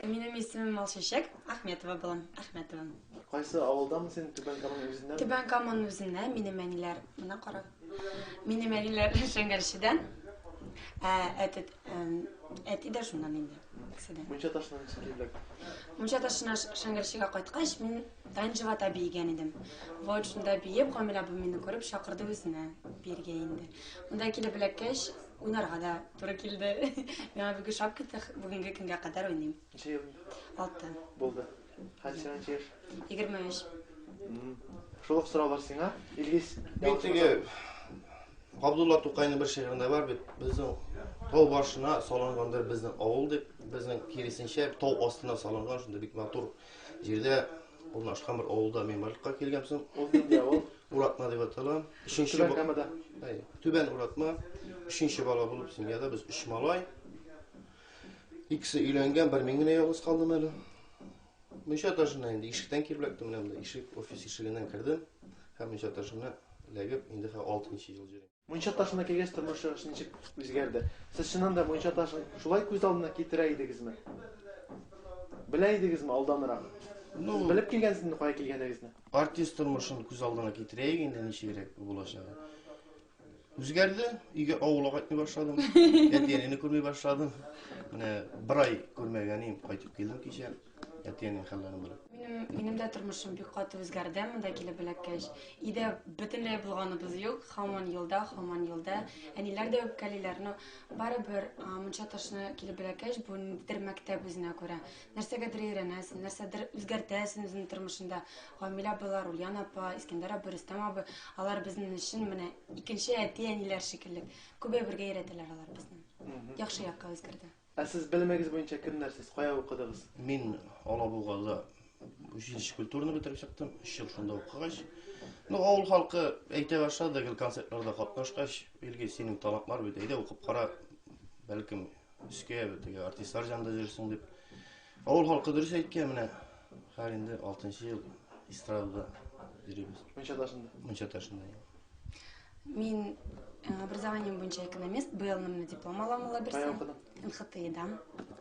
Минем исемем Алчәчәк Ахметова булам. Ахметова. Кайсы авылдамы син? Түбән Каманың үзеннән? Түбән Каманың үзеннән. Минем әниләр, менә кара. Минем әниләр Шәңгәлчедән. Ә әти, әти дә шуннан инде. Икесе дә. Мунча ташына ничек килдек? Мунча ташына Шәңгәлчегә кайткач, мин Танжевата биегән идем. Вот шунда биеп, Гамил абый мине күреп чакырды үзенә биергә инде. Монда килеп эләккәч, уйнарга да туры килде. Миңа бик ошап китте, бүгенге көнгә кадәр уйныйм. Ничә ел инде? Алты. Булды. Хәзер сиңа ничә яшь? 23. Шул ук сораулар сиңа. Илгиз. Мин теге Габдулла Тукайның бер шигырендә бар бит, безнең тау башына салынгандыр безнең авыл дип, безнең киресенчә тау астына салынган шундый бик матур җирдә урнашкан бер авылда мин барлыкка килгәнсең. Ул нинди авыл? Уратма дип атала. Өченче Түбән Камада. Әйе, Түбән Уратма. Өченче бала булып семьяда без өч малай. Икесе өйләнгән, бер мин генә ялгыз калдым әле. Мунча ташына инде ишектән килеп эләктем, менә монда ишек, офис ишегеннән кердем. Һәм мунча ташына эләгеп, инде хәзер алтынчы ел йөрим. Мунча ташына килгәч, тормышыгыз ничек үзгәрде? Сез чыннан да мунча ташын шулай күз алдына китерә идегезме? Белә идегезме алданрак? Ну, Сез белеп килгәнсез инде кая килгәнегезне. Артист тормышын күз алдына китерәек инде ничегрәк булачагын. Үзгәрде, өйгә авылга кайтмый башладым. Әти-әнине күрми башладым. Менә бер ай күрмәгән идем, кайтып килдем кичә. Әти-әнинең хәлләрен белеп. Минем, минем дә тормышым бик каты үзгәрде монда килеп эләккәч. Өйдә бөтенләй булганыбыз юк, һаман юлда, һаман юлда. Әниләр дә үпкәлиләр, но барыбер мунча ташына килеп эләккәч, бу ниндидер мәктәп үзенә күрә. Нәрсәгәдер өйрәнәсең, нәрсәдер үзгәртәсең үзеңнең тормышында. Гамил абыйлар, Ульян апа, Искәндәр абый, Рөстәм абый, алар безнең өчен менә икенче әти-әниләр шикелле. Күп әйбергә өйрәтәләр алар безне. Яхшы якка үзгәрде. Ә сез белемегез буенча кемнәр сез? Кая укыдыгыз? Мин Алабугада училище культураны бетереп чыктым, өч ел шунда укыгач. Ну, авыл халкы әйтә башлады, гел концертларда катнашкач, Илгиз, синең талант бар бит, әйдә укып кара, бәлкем өскә, теге артистлар җанында йөрерсең дип. Авыл халкы дөрес әйткән, менә хәзер инде алтынчы ел эстрадада йөрибез. Мунча ташында. Мунча ташында. Мин образованием буенча экономист, быелны менә диплом алам ала Кая бирсә. укыдың? НХТИда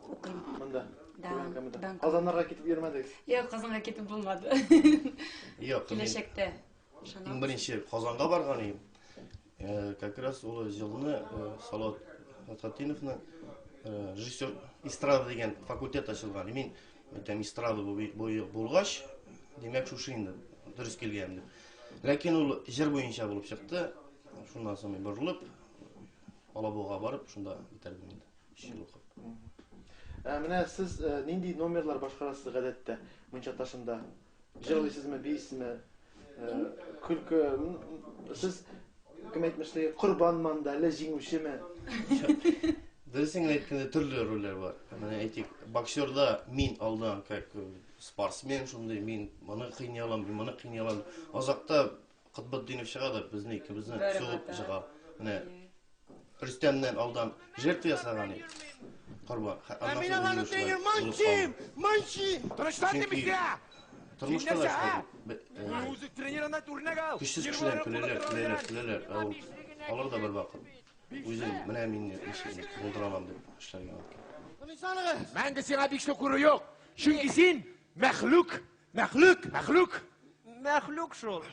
укыйм. Монда. Да, Түбән Камада. Түбән Камада. Казаннарга китеп йөрмәдегез. Юк, Казанга китеп булмады. Юк, мин Киләчәктә. иң Ышанабыз. беренче Казанга барган идем. Как раз ул елны Салават Фатиновны режиссер эстрада дигән факультет ачылган. Мин әйтәм, эстрада булгач, димәк, шушы инде дөрес килгән дип. Ләкин ул җыр буенча булып чыкты. Шуннан соң мин борылып, Алабуга барып, шунда бетердем инде. Өч ел укып. Ә менә сез нинди номерлар башкарасыз гадәттә мунча ташында? Җырлыйсызмы, биисезме? Көлке, сез кем әйтмешли, корбанмы анда, әллә җиңүчеме? Дөресен генә әйткәндә, төрле рольләр бар. Менә әйтик, боксерда мин алдан как спортсмен шундый, мин моны кыйный алам, мин моны кыйный алам. Азакта Котбетдинов чыга да безне икебезне сугып чыга. Менә Рөстәмнән алдан жертва ясаган иде. Корбан. Ә мин аларны тренер манчим, манчим. Тынычлан дим сиңа! Тормышта да шулай. Үзе тренерына үрнәк ал. Көчсез кешеләр көләләр, көләләр, көләләр. Ә ул алар да бер вакыт үзен менә мин ничек булдыра алам дип эшләргә мөмкин. Мәңге сиңа бишле күрү юк. Чөнки син мәхлук, мәхлук, мәхлук. Мәхлук шул.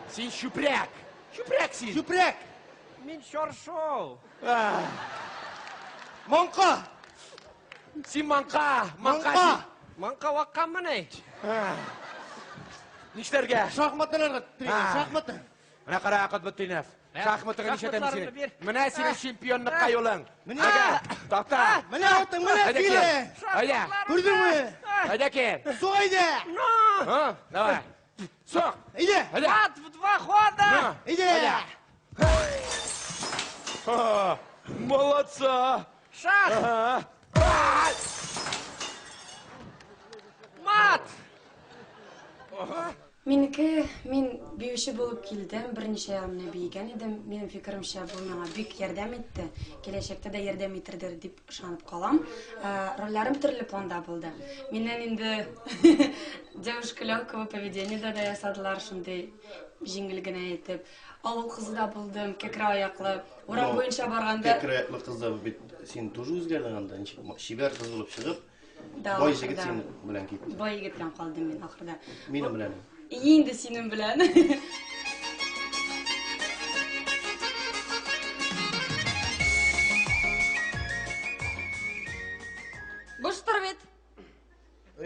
Син чүпрәк. Чүпрәк син. Чүпрәк. Мин чаршау. Маңка. Син маңка, маңка. Маңка. Маңка вакканмыни? Нишләргә? Шахмат уйнарга тренер, шахмат. Менә кара, Котбетдинов. Шахматыңны нишләтәм Шахматларымны сине? бир. Менә синең чемпионлыкка юлың. Менә. Әгә, Такта. Менә атың, менә Әйдә кил. синең. Әйдә. Күрдеңме? Әйдә кил. Сук әйдә. Һа, давай. Сук. Әйдә. Әйдә. Мат в два хода! На. Әйдә. Ха, Молодца. Шах! Ага. Мат! Минеке, мин биюче булып килдем, берничә ел менә биегән идем. Минем фикеремчә, бу миңа бик ярдәм итте. Киләчәктә дә ярдәм итердер дип ышанып калам. Рольләрем төрле планда булды. Миннән инде девушка легкого поведения да ясадылар, шундый җиңел генә итеп. Авыл кызы да булдым, кәкре аяклы. Урам буенча барганда. Кәкре аяклы кыз да бит син тоже үзгәрдең анда, ничек чибәр кыз булып чыгып, бай егет синең белән китте. Бай егет белән калдым мин ахырда. Минем белән. Инде синең белән. Буштыр бит.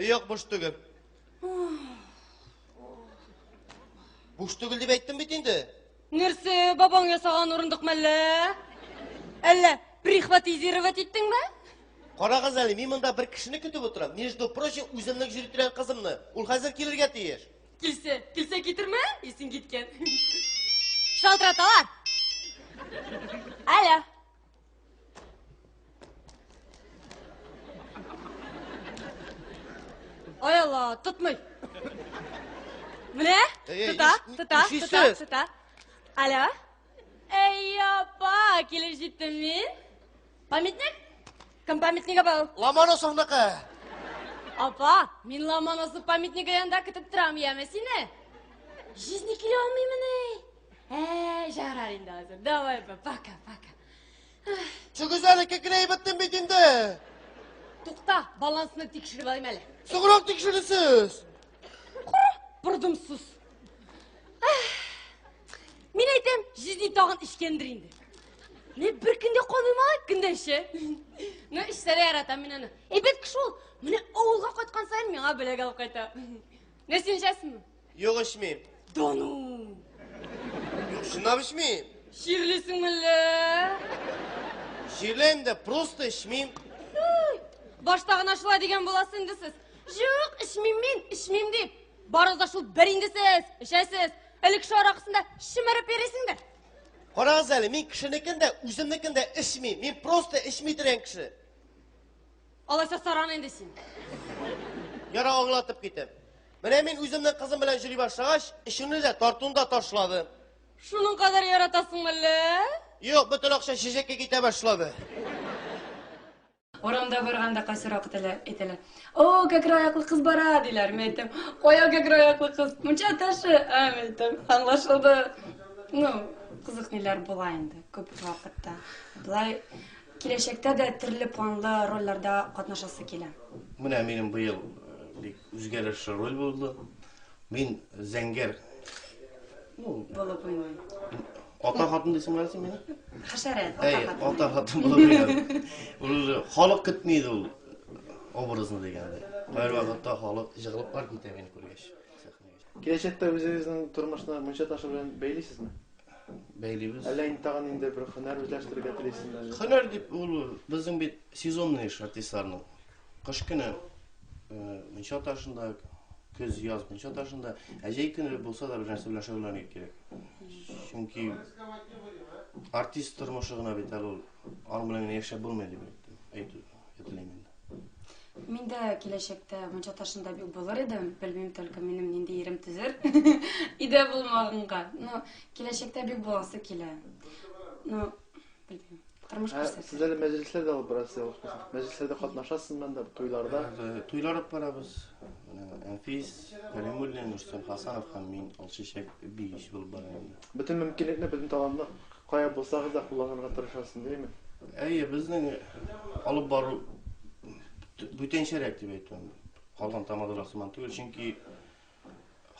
Юк, буш түгел. Буш түгел дип әйттем бит инде. Нәрсә, бабаң ясаган урындык мәллә? Әллә прихватизировать иттеңме? Карагыз әле, мин монда бер кешене көтеп утырам. Между прочим, үземнең йөри торган кызымны. Ул хәзер килергә тиеш. Килсә, килсә китермә, исең киткән. Шалтыраталар. Алло. Ай Алла, тотмый. Менә, тота, тота, тота, тота. Алло. Эй, апа, килеп җиттем мин. Памятник? Кем памятнигы был? Ломоносовныкы. Апа, мин Ломоносов памятнигы янында көтеп торам, яме сине. Жизни килә алмыймыни? Ә, жарар инде хәзер. Давай, апа, пока, пока. Чыгыз әле, кекрәеп беттем бит инде. Тукта, балансны тикшереп алыйм әле. Соңрак тикшерерсез. Кара, бордымсыз. Мин әйтәм, жизни тагын эчкәндер инде. Не бер көндә калмыйм алай, көндә эчә. Ну, эчсә дә яратам мин аны. Әйбәт кеше ул. Менә авылга кайткан саен миңа бүләк алып кайта. Нәрсә син эчәсеңме? Юк, эчмим. Да ну! Юк, чынлап эчмим. Чирлисең мәллә? Чирләйм дә, просто эчмим. Башта гына шулай дигән буласыз инде сез. Юк, эчмим мин, эчмим дип. Барыгыз да шул бер инде сез, эчәсез. Элек кеше аракысында чөмереп йөрисеңдер. Карагыз әле, мин кешенекен дә, үземнекен дә эчмим. Мин просто эчми торган кеше. Алайса саран инде син. Яра аңлатып китәм. Менә мин үземнең кызым белән йөри башлагач, эшемне дә, тартуны да ташладым. Шуның кадәр яратасың әллә? Юк, бөтен акча чәчәккә китә башлады. Урамда барганда кайсы вакыт әле әйтәләр. О, кәкре аяклы кыз бара, диләр. Мин әйтәм, кая кәкре аяклы кыз? Мунча ташы. Ә, мин әйтәм, аңлашылды. Ну, кызык ниләр була инде күп вакытта. Болай Киләчәктә дә төрле планлы рольләрдә катнашасы килә. Менә минем быел бик үзгәрешле роль булды. Мин зәңгәр ну, булып уйныйм. Ата хатын дисең әле син мине? Хәшәрәт, ата хатын. Ата хатын булып уйнадым. Ул халык көтми иде ул образны дигәндәй. Һәр вакытта халык җыгылып бар китә мине күргәч. Киләчәктә үзегезнең тормышны мунча ташы белән бәйлисезме? Бәйлибез. Әллә инде тагын инде бер һөнәр үзләштерергә телисеңме әллә? Һөнәр дип ул безнең бит сезонный эш артистларның. Кыш көне мунча ташында, көз, яз мунча ташында, ә җәй көне булса да бер нәрсә белән шөгыльләнергә кирәк. Чөнки артист тормышы гына бит әле ул аның белән генә яшәп булмый дип әйтү телим инде. Мин дә киләчәктә мунча ташында бик булыр идем. Белмим только минем нинди ирем төзер. Өйдә булмаганга. Ну, киләчәктә бик буласы килә. Ну, белмим. Тормыш күрсәтер. Сез әле мәҗлесләр дә алып барасыз, ялгышмасам. Мәҗлесләрдә катнашасызмы анда, туйларда? Туйлар алып барабыз. Әнфис Кәлимуллин, Рөстәм Хасанов һәм мин Алчәчәк биюче булып барам инде. Бөтен мөмкинлекне, бөтен талантны кая булсагыз да кулланырга тырышасыз, димме? Әйе, безнең алып бару бүтәнчәрәк дип әйтәм. Калган тамадалар сыман түгел, чөнки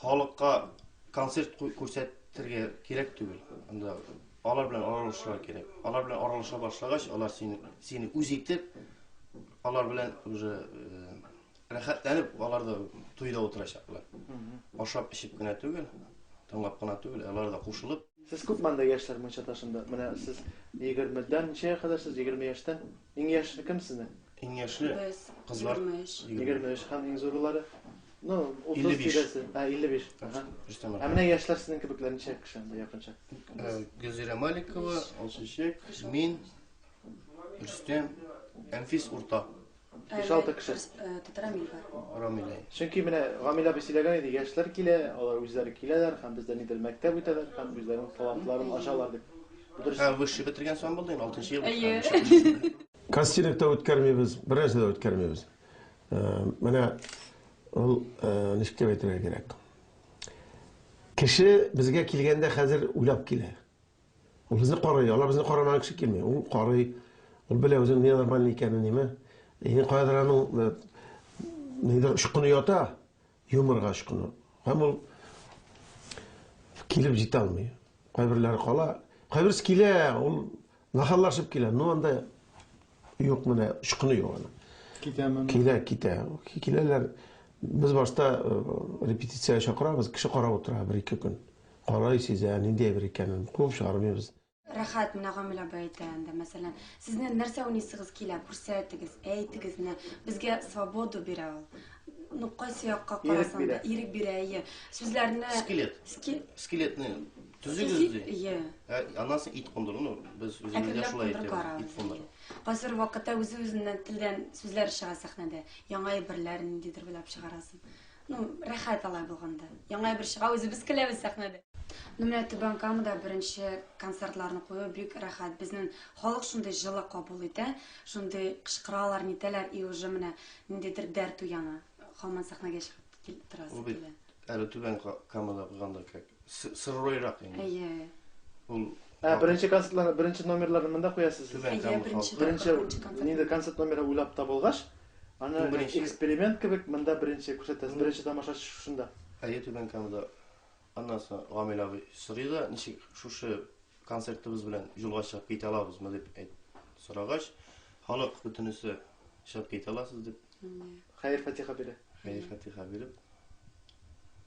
халыкка концерт күрсәтергә кирәк түгел. Анда алар белән аралашырга кирәк. Алар белән аралаша башлагач, алар сине, сине үз итеп, алар белән уже рәхәтләнеп, алар да туйда утырачаклар. Ашап эчеп кенә түгел, тыңлап кына түгел, алар да кушылып. Сез күпме анда яшьләр мунча ташында? Менә сез егермедән ничәгә кадәр сез? 20 яшьтән? Иң яшьле кем сезнең? Иң яшьле Без кызлар. 23. 23 һәм иң зурлары? Ну, 30 55. тирәсе. Ә, 55. Ага. Рөстәм Ә менә яшьләр сезнең кебекләр ничә кеше анда якынча? Гөлзирә Маликова, Алчәчәк, мин, Рөстәм, Әнфис урта. 5-6 кеше. Татар Рамил бар. Рамилә. Чөнки менә Гамил абый сөйләгән иде, яшьләр килә, алар үзләре киләләр һәм бездә нидер мәктәп үтәләр һәм үзләренең талантларын ачалар дип. Бу дөрес. Һәм высший бетергән сан булды инде, 6 ел. Әйе. Кастинг та үткәрмибез, бер нәрсә дә үткәрмибез. Менә ул ничек дип әйтергә кирәк. Кеше безгә килгәндә хәзер уйлап килә. Ул безне карый, алар безне карамаган кеше килми. Ул карый, ул белә үзенең ненормальный икәнен, ниме. Инде каядыр аның э, нидер очкыны ята, юморга очкыны. Һәм ул килеп җитә алмый. Кайберләре кала, кайберсе килә, ул нахаллашып килә. Ну анда юк менә очкыны юк аның. Китәме? Килә, китә. Киләләр. Без башта э, репетициягә чакырабыз, кеше карап утыра бер-ике көн. Карай, сизә, нинди әйбер икәнен. Куып чыгармыйбыз. Рәхәт, менә Гамил абый әйтә инде, мәсәлән, сезнең нәрсә уйныйсыгыз килә, күрсәтегез, әйтегез, менә безгә свободу бирә ул. Ну, кайсы якка Ирек карасаң да, бирә. ирек бирә, әйе. Сүзләрне Скелет. Ски- Скелетны төзегез Төзи- ди. Ие. Ә аннан соң ит кундыру, ну, без үзебездә Әкренләп шулай кундырып әйтәбез, барабыз. ит кундыру. әйе. Кайсы бер вакытта үзе үзеннән телдән сүзләр чыга сәхнәдә. Яңа әйберләр ниндидер уйлап чыгарасың. Ну, рәхәт алай булганда. Яңа әйбер чыга, үзебез көләбез сәхнәдә. Ну, менә Түбән Камада беренче концертларны кую бик рәхәт. Безнең халык шундый җылы кабул итә, шундый кычкыралар, нитәләр, и уже менә ниндидер дәрт уяна. Һаман сәхнәгә чыгып кил торасы Ул бит килә. әле Түбән Камада куйганда как сырройрак инде. Әйе. Ул Ә, беренче концертларны, беренче номерларны монда куясыз. Түбән Әйе, Кама беренче халкы. Беренче беренче концерт. нинди концерт номеры уйлап табылгач, аны Иң беренче. эксперимент кебек монда беренче күрсәтәсез. Беренче тамашачы шушында. Әйе, Түбән Камада. Аннан соң Гамил абый сорый да, ничек шушы концертыбыз белән юлга чыгып китә алабызмы дип әйт сорагач, халык бөтенесе чыгып китә аласыз дип Хәер фатиха бирә. хәер фатиха биреп,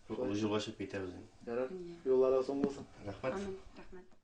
юлга чыгып китәбез инде. Ярар. Юлларыгыз уң булсын. Рәхмәт. Амин. Рәхмәт.